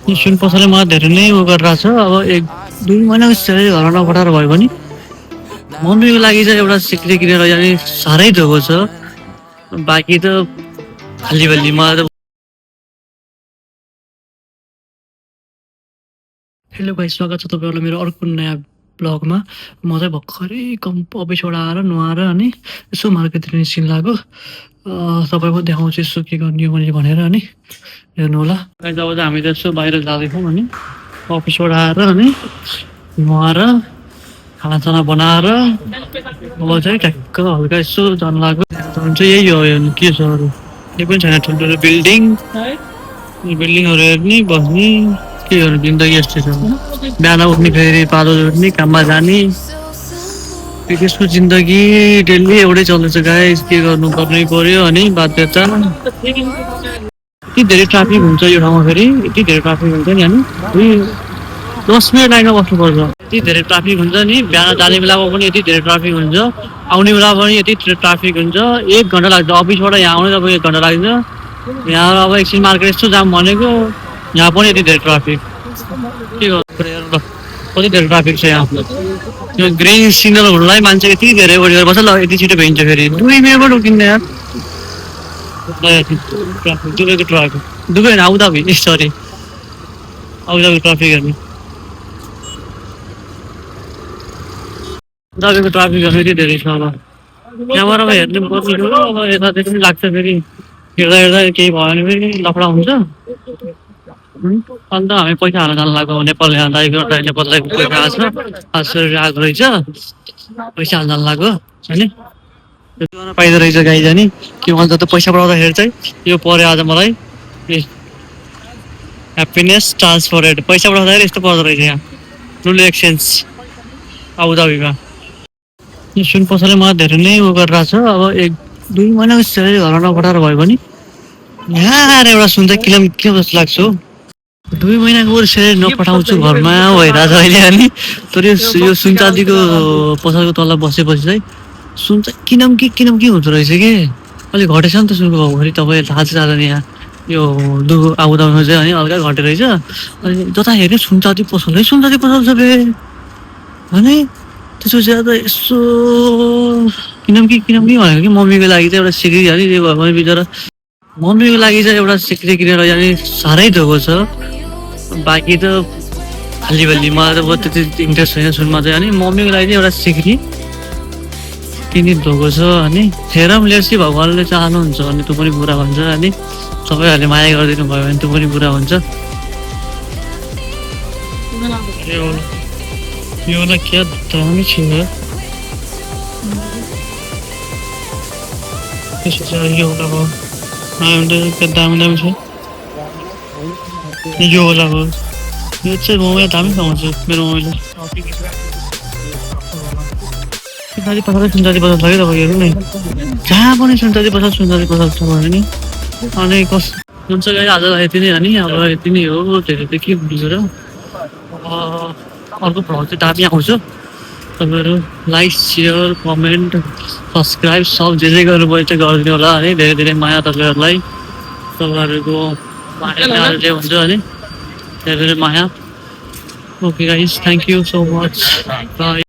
यो सुन पसलले मलाई धेरै नै उ गरिरहेको छ। अब 1-2 महिनाको स्यालेरी घरमा नपठाएर भयो भने मम्मीको लागि चाहिँ एउटा सिक्री किनेर जाने साह्रै धोको छ। बाँकी त खाली बल्ली मलाई त। हेलो गाइस, स्वागत छ तपाईँहरूलाई मेरो अर्को नयाँ ब्लगमा। म चाहिँ भर्खरै अफिसबाट आएर नुहाएर अनि यसो मार्केटतिर निस्किनु लाग्यो। तपाईँको देखाउँछु यसो के गर्ने हो मैले भनेर अनि हेर्नु होला। गाइस, अब चाहिँ हामी त यसो बाहिर जाँदैछौँ अनि अफिसबाट आएर अनि नुहाएर खानासाना बनाएर अब चाहिँ ठ्याक्क हल्का यसो जानु लाग्यो। हुन्छ यही हो, के छ अरू केही पनि छैन। ठुल्ठुलो बिल्डिङ, बिल्डिङहरू हेर्ने बस्ने के गर्नु, जिन्दगी यस्तै छ। बिहान उठ्ने, फेरि पालो उठ्ने, काममा जाने, त्यसको जिन्दगी डेली एउटै चल्दैछ गाइस। के गर्नु, गर्नै पर्यो अनि बाध्यता। यति धेरै ट्राफिक हुन्छ यो ठाउँमा, फेरि यति धेरै ट्राफिक हुन्छ नि अनि 10 मिनट लाइनमा बस्नुपर्छ। यति धेरै ट्राफिक हुन्छ नि, बिहान जाने बेलामा पनि यति धेरै ट्राफिक हुन्छ, आउने बेला पनि यति धेरै ट्राफिक हुन्छ। 1 घन्टा लाग्छ अफिसबाट यहाँ आउनै, तपाईँ 1 घन्टा लाग्छ। यहाँ अब एकछिन मार्केट यस्तो जाम भनेको, यहाँ पनि यति धेरै ट्राफिक। के गर्नु, कति धेरै ट्राफिक छ यहाँ। यो ग्रिन सिग्नलहरूलाई मान्छे यति धेरै वेट गरेर बस्छ, ल यति छिटो भइन्छ फेरि 2 मिनटमा रोकिँदैन यार। ट्राफिक दुबईको ट्राफिक, दुबई होइन आबुधाबी, सरी आबुधाबी ट्राफिक हेर्ने। आबुधाबीको ट्राफिक हेर्नु यति धेरै छ। अब यहाँबाट अब हेर्नु पर्ने हो। अब यतातिर पनि लाग्छ, फेरि हेर्दा हेर्दा केही भयो भने फेरि लफडा हुन्छ। अन्त हामी पैसा हाल्न जानु लाग्यो नेपाल। यहाँ नेपाललाई पैसा आएको रहेछ, पैसा हाल्न जानु लाग्यो होइन। पाइँदो रहेछ गाई जाने के भन्छ त, पैसा पठाउँदाखेरि चाहिँ यो पर्यो आज मलाई, ह्याप्पिनेस ट्रान्सफरेड। पैसा पठाउँदाखेरि यस्तो पर्दो रहेछ यहाँ रुल एक्सचेन्ज आबुधाबीमा। यो सुन पसलले मलाई धेरै नै उ गरिरहेको छ। अब 1-2 महिनाको स्यालेरी घरमा नपठाएर भयो भने यहाँ एउटा सुन चाहिँ किन जस्तो लाग्छ हो। 2 महिनाको स्यालेरी नपठाउँछु घरमा भइरहेछ अहिले अनि। तर यो सुन चाँदीको पसलको तल बसेपछि चाहिँ सुन चाहिँ किनम के हुँदो रहेछ कि अलिक घटेछ नि त सुनको भाउ। फेरि तपाईँ थाहा छ नि यहाँ यो आबुधाबीमा चाहिँ अनि हल्का घटे रहेछ। अनि जता हेऱ्यो सुन चाँदी पसल छ बे भने त्यसपछि त यसो किनम कि भनेको कि मम्मीको लागि चाहिँ एउटा सिक्री हाल्ने। त्यो भयो भने बिचरा मम्मीको लागि चाहिँ एउटा सिक्री किनेर जाने साह्रै धोको छ। बाँकी त खाली बल्ली मलाई त त्यति इन्ट्रेस्ट छैन सुनमा चाहिँ। अनि मम्मीको लागि चाहिँ एउटा सिक्री किनी धोको छ। अनि हेर पनि लेसी भगवान्ले चाहनुहुन्छ भने त्यो पनि पुरा हुन्छ। अनि सबैहरूले माया गरिदिनु भयो भने त्यो पनि पुरा हुन्छ। यो वाला क्या दामी छ, यो वाला हो क्या दामी छ। यो वाला हो, यो चाहिँ मम्मीलाई दामी पाउँछ मेरो मम्मीले। सुनचाँदी पसल लाग्यो तपाईँ हेर्नु नि, जहाँ पनि सुनचाँदी पसल छ भने नि। अनि हुन्छ गाई, आज यति नै अनि अब यति नै हो। धेरै त के बुझेर अर्को भ्लग चाहिँ दामी आउँछ। तपाईँहरू लाइक, सेयर, कमेन्ट, सब्सक्राइब सब जे गर्नुभयो चाहिँ गरिदिनु होला है। धेरै धेरै माया तपाईँहरूलाई, तपाईँहरूको माया जे हुन्छ अनि धेरै धेरै माया। Okay guys, thank you so much, by.